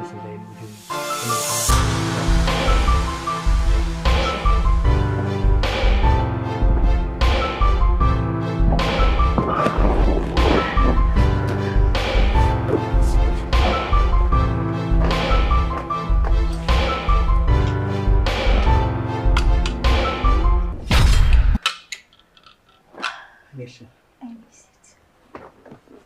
Kuhusu zaidi ujui. Miss you. I miss it.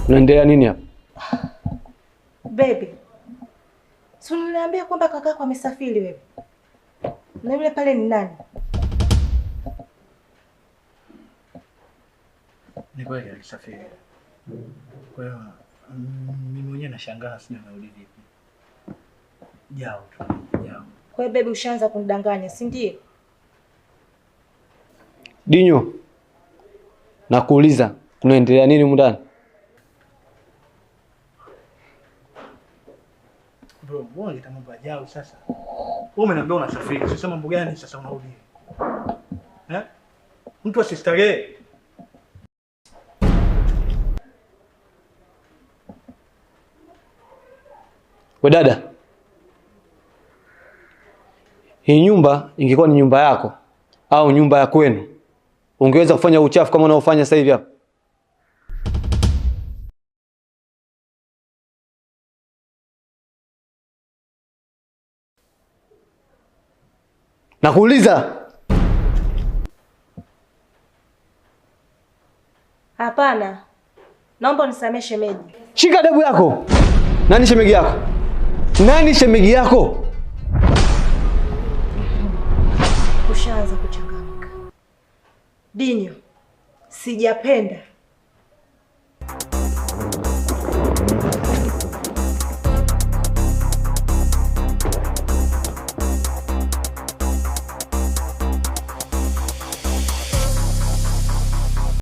Unaendelea nini hapa? Baby, si uliniambia kwamba kakako amesafiri wewe? Na yule pale ni nani? Ni kweli alisafiri. Kwa hiyo mimi mwenyewe nashangaa sijui amerudi vipi. Jao tu, jao. Kwa hiyo baby, ushaanza kunidanganya, si ndio? Dinyo, nakuuliza kunaendelea nini humu ndani? Bro, mbona unaleta mambo ya jao sasa? Wewe umeniambia unasafiri. Sasa mambo gani sasa unarudi? Eh? Mtu asistarehe. We dada, hii nyumba ingekuwa ni nyumba yako au nyumba ya kwenu, ungeweza kufanya uchafu kama unaofanya sasa hivi hapa? Nakuuliza. Hapana, naomba unisamehe shemeji. Shika adabu yako. Nani shemeji yako? Nani shemeji yako? Ushaanza kuchangamka Dinyo, sijapenda